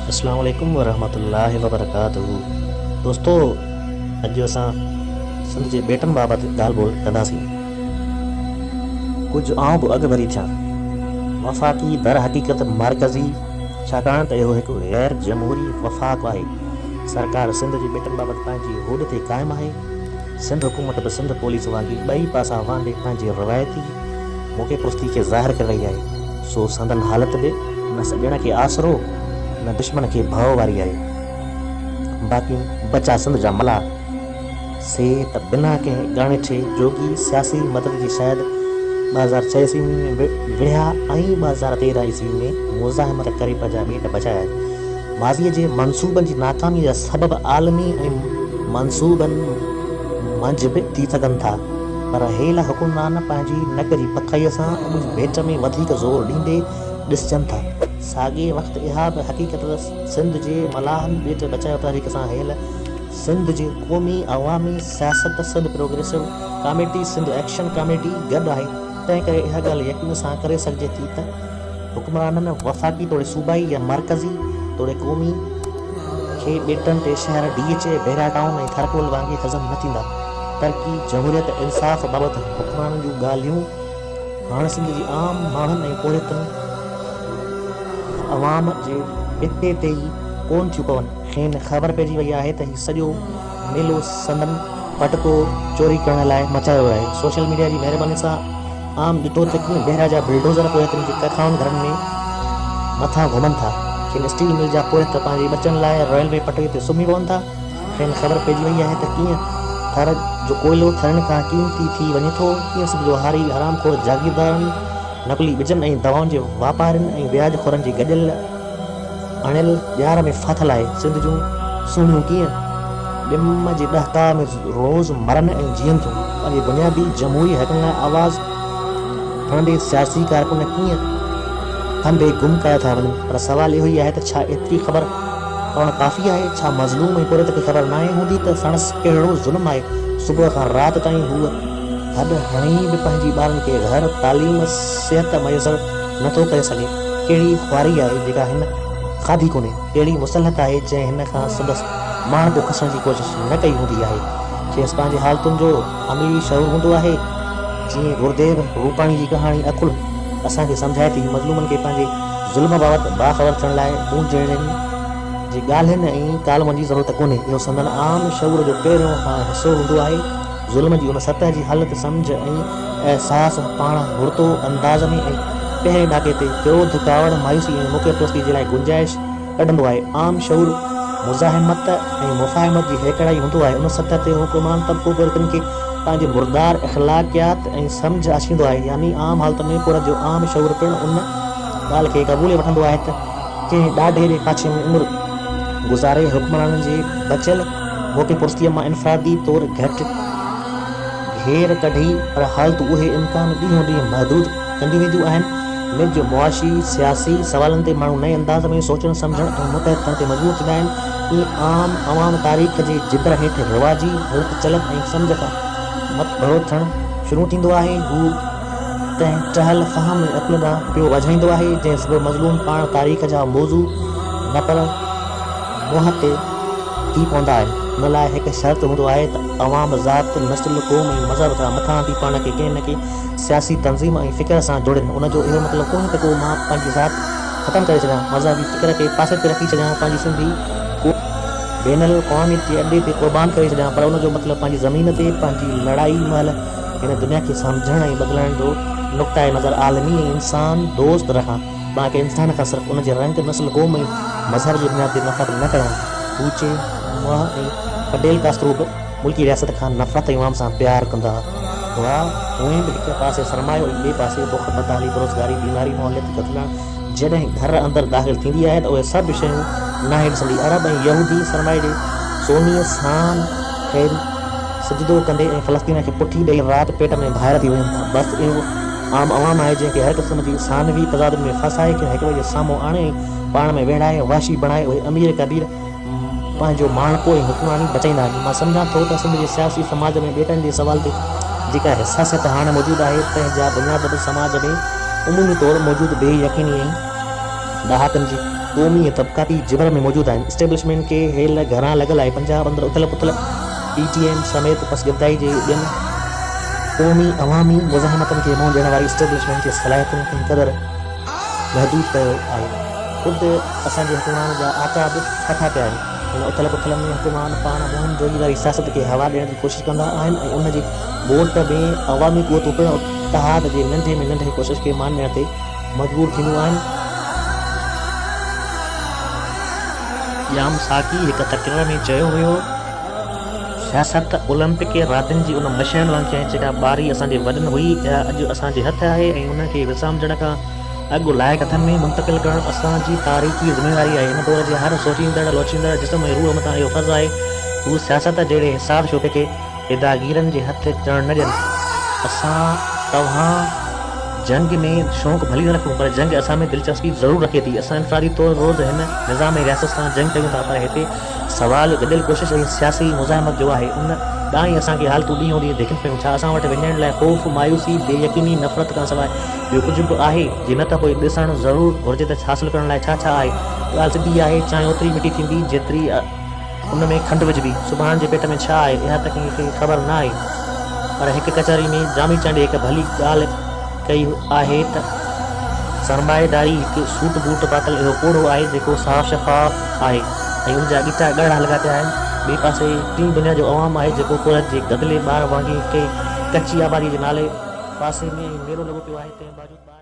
اسلام عليڪم ورحمة الله وبرڪاته دوستو اڄ اسان سنڌ جي ٻيٽن بابت ڳالهه ٻولهه ڪنداسين. ڪجهه آئون به اڳ ڀري ٿيان. وفاقي در حقيقت مرڪزي ڇاڪاڻ ته اهو هڪ غير جمهوري وفاق آهي. سرڪار سنڌ جي ٻيٽن بابت پنهنجي هوڏ تي قائم آهي. سنڌ حڪومت به سنڌ پوليس وانگي ٻئي پاسا وهندي پنهنجي روايتي موقعي پرستي کي ظاهر ڪري رهي آهي، سو سندن حالت به نه سڄڻ کي آسرو نه دشمن کي ڀؤ واري آهي. باقي بچا سنڌ جا ملاح، سي ته بنا ڪنهن ڳاڻيٽي جوڳي سياسي مدد جي شايد 2006 عيسوي ۾ وڙهيا ۽ 2013 عيسوي ۾ مزاحمت ڪري پنهنجا ٻيٽ بچايا. ماضيء جي منصوبن جي ناڪاميء جا سبب عالمي ۽ منصوبن منجهه به ٿي سگهن ٿا، پر هيل حڪمران پنهنجي نڪ جي پڪائيء سان اڳ جي ڀيٽ ۾ وڌيڪ زور ڏيندي ڏسجن ٿا. ساڳئي وقت اها به حقيقت ته سنڌ جي ملاحن ٻيٽ بچايو تحريڪ سان هيل سنڌ جي قومي عوامي سياست Sindh progressive committee, Sindh action committee گڏ آهي، تنهن ڪري اها ڳالهه يقين سان ڪري سگهجي ٿي ته حڪمرانن وفاقي توڙي صوبائي يا مرڪزي توڙي قومي کي ٻيٽن تي شهر ڊي ايڇ اي، بحريا ٽائون ۽ ٿرڪول وانگي هضم نه ٿيندا. ترقي، جمهوريت، انصاف بابت حڪمرانن جون ڳالهيون هاڻ سنڌ جي عام ماڻهن ۽ پورهيتن عوام جي پتي تي ئي ڪونه ٿيون پون. کين خبر پئجي وئي آهي ته هي سڄو ميلو سندن پٽڪو چوري ڪرڻ لاء مچايو ويو آهي. سوشل ميڊيا جي مهرباني سان عام ڏٺو ته ڪيئن بحريا جا بلڊوزر پورهيتن جي ڪکائن گهرن ۾ مٿان گهمن ٿا. کين اسٽيل مل جا پورهيت پنهنجي ٻچن لاء ريلوي پٽڙي تي سمهي پون ٿا. کين خبر پئجي وئي آهي ته ڪيئن ٿر جو ڪوئلو ٿرين کان قيمتي ٿي وڃي ٿو، ڪيئن سنڌ جو هاري حرام خور جاگيردارن، نقلي ٻجن ۽ دوائن جي واپارين ۽ وياج خورن جي گڏيل اڻيل ڄار ۾ ڦاٿل آهي. سنڌ جون سهڻيون ڪيئن ڏم جي ڏهڪاء ۾ روز مرن ۽ جيئن ٿيون. پنهنجي بنيادي جمهوري حقن لاء آواز کڻندي سياسي ڪارڪن ڪيئن کنڀي گم ڪيا ٿا وڃن. پر سوال اهو ئي آهي ته ڇا ايتري خبر پوڻ ڪافي آهي؟ ڇا مظلوم ۽ پورهيت کي خبر ناهي هوندي ته ساڻس ڪهڙو ظلم آهي؟ صبح کان رات تائين هوء هڏ هڻي به پنهنجي ٻارن کي گهر، تعليم، صحت ميسر نه ٿو ڪري سگهي. ڪهڙي خواري آهي جيڪا هن کاڌي ڪونهي؟ ڪهڙي مسلحت آهي جنهن هن کان سندس ماڻهپو کسڻ جي ڪوشش نه ڪئي هوندي آهي؟ کيس پنهنجي حالتن جو عملي شعور هوندو آهي. جيئن گرديو روپاڻي جي ڪهاڻي عقل اسان کي سمجهائي ٿي، مظلومن کي پنهنجي ظلم بابت باخبر ٿيڻ لاء مون جهڙن جي ڳالهين ۽ ڪالمن جي ضرورت ڪونهي. اهو سندن عام شعور جو پهريون حصو هوندو آهي. ظلم جي ان سطح جي حالت، سمجهه ۽ احساس پاڻ هرتو انداز ۾ ۽ پهرين ڏاڪي تي ڪروڌ، ڪاوڙ، مايوسي ۽ موقعي پرستي جي لاء گنجائش ڪڍندو آهي. عام شعور مزاحمت ۽ مفاهمت جي هيڪڙائي هوندو آهي. ان سطح تي حڪمران طبقو پورهيتن کي پنهنجي مردار اخلاقيات ۽ سمجهه آڇيندو آهي. يعني عام حالتن ۾ پورهيت جو عام شعور پڻ ان ڳالهه کي قبولي وٺندو آهي ته ڪنهن ڏاڍي جي پاڇي ۾ عمر گذاري حڪمرانن جي بچيل موقعي پرستيء مان انفرادي طور گهٽ گهير ڪڍي پر حالتون اهي امڪان ڏينهون ڏينهن محدود ڪنديون وينديون آهن. نج معاشي، سياسي سوالن تي ماڻهو نئين انداز ۾ سوچڻ، سمجهڻ ۽ متحد ٿيڻ تي مجبور ٿيندا آهن. ائين عام عوام تاريخ جي جبر هيٺ رواجي هلت چلت ۽ سمجهه کان مٿڀرو ٿيڻ شروع ٿيندو آهي. هو تنهن ٽهل فهم ۽ عقل ڏانهن پيو واجهائيندو آهي، جنهن سبب مظلوم پاڻ تاريخ جا موضوع نه پر منهن تي ٿي پوندا آهن. ان لاء هڪ شرط هوندو آهي ته عوام ذات، نسل، قوم ۽ مذهب کان مٿانهان ٿي پاڻ کي ڪنهن نه ڪنهن سياسي تنظيم ۽ فڪر سان جوڙين. ان جو اهو مطلب ڪونهي ته ڪو مان پنهنجي ذات ختم ڪري ڇڏيان، مذهبي فڪر کي پاسي تي رکي ڇڏيان، پنهنجي سنڌي قوم بين الاقواميت جي اڏي تي قربان ڪري ڇڏيان پر ان جو مطلب پنهنجي زمين تي پنهنجي لڙائي مهل هن دنيا کي سمجهڻ ۽ بدلائڻ جو نقطه نظر عالمي ۽ انسان دوست رکان. مان ڪنهن انسان کان صرف ان جي رنگ، نسل، قوم ۽ مذهب جي بنياد تي نفرت نه ڪيان. هوچي منهه ۽ فڊيل ڪاسترو به ملڪي رياست کان نفرت ۽ عوام سان پيار ڪندا هئا. هونئن به هڪ پاسي سرمايو ۽ ٻئي پاسي بک، بدحالي، بيروزگاري، بيماري، ماحولياتي قتلان جڏهن گهر اندر داخل ٿيندي آهي ته اهي سڀ شيون ناهي ڏسندي. عرب ۽ يهودي سرمائي جي سونيء سان کين سجدو ڪندي ۽ فلسطين کي پٺي ڏئي رات پيٽ ۾ ڀائر ٿي وڃن ٿا. بس اهو عام عوام آهي جنهن کي هر قسم جي ثانوي تضادن ۾ ڦاسائي کين هڪٻئي جي سامهون آڻي ۽ پاڻ ۾ ويڙهائي وحشي بڻائي اهي امير ڪبير پنهنجو ماڻهپو ۽ حڪمراني بچائيندا آهن. مان سمجهان ٿو ته سنڌ جي سياسي سماج ۾ ٻيٽن جي سوال تي جيڪا حساسيت هاڻ موجود آهي تنهن جا بنياد به سماج ۾ عمومي طور موجود بي يقيني ۽ ڏهاڪن جي. قومي ۽ طبقاتي جبر ۾ موجود آهن. اسٽيبلشمينٽ کي هيل گهران لڳل آهي. پنجاب اندر اٿل پٿل پي ٽي ايم سميت پسگردائي جي ٻين قومي عوامي مزاحمتن کي منهن ڏيڻ واري اسٽيبلشمينٽ جي صلاحيتن کي قدر محدود ڪيو آهي. خود اسان جي حڪمرانن جا آقا به ڦاٿا پيا آهن. هن اٿل پٿل ۾ حڪمران پاڻ مهم جوئي واري سياست کي هوا ڏيڻ جي ڪوشش ڪندا آهن ۽ ان جي موٽ ۾ عوامي قوتون پڻ اتحاد جي ننڍي ۾ ننڍي ڪوشش کي مان ڏيڻ تي مجبور ٿينديون آهن. ڄام ساقي هڪ تقرير ۾ چيو هيو، سياست اولمپڪ راندين جي ان مشعل وانگي آهي جيڪا ٻاري اسان جي وڏن هئي، اها اڄ اسان جي هٿ آهي ۽ ان کي وسامجڻ کان اڳ لائق هٿن ۾ منتقل ڪرڻ اسان جي تاريخي ذميواري آهي. هن دور جي هر سوچيندڙ لوچيندڙ جسم ۽ روح مٿان اهو فرض آهي هو سياست جهڙي حساس شعبي کي اداگيرن جي هٿ چڙهڻ نه ڏين. اسان توهان جنگ ۾ شوق ڀلي نه رکون پر جنگ اسان ۾ دلچسپي ضرور رکي ٿي. اسان انفرادي طور روز هن نظام ۽ رياست سان جنگ ڪيون ٿا پر هتي سوال گڏيل ڪوشش ۽ سياسي مزاحمت جو آهي. ان ڏانهن ئي اسان کي حالتون ڏينهون ڏينهن ڌڪن پيون. ڇا اسان وٽ وڃائڻ لاء خوف، مايوسي، بي يقيني، نفرت کان سواء ٻيو ڪجهه به آهي؟ جي نه ته پوء ڏسڻ ضرور گهرجي ته حاصل ڪرڻ لاء ڇا ڇا آهي. ڳالهه سڌي آهي، چانهه اوتري مٺي ٿيندي جيتري. ان ۾ کنڊ وجهبي. سڀاڻ جي پيٽ ۾ ڇا آهي، اها ته ڪنهن کي خبر نه آهي. پر هڪ ڪچهري ۾ جامي چانڊيي هڪ ڀلي ڳالهه ڪئي آهي ته سرمائيداري هڪ سوٽ بوٽ پاتل اهڙو پوڙهو آهي، جيڪو صاف شفاف آهي ۽ ان جا ڳچا ڳاڙها لڳا پيا آهن. ٻئي پاسي ٽين دنيا جو عوام آهي، جيڪو پورهيت جي گدلي ٻار وانگي ڪنهن ڪچي آباديء جي نالي پاسي ۾ ۽ ميلو لڳو پيو آهي، تنهن باوجود ٻار.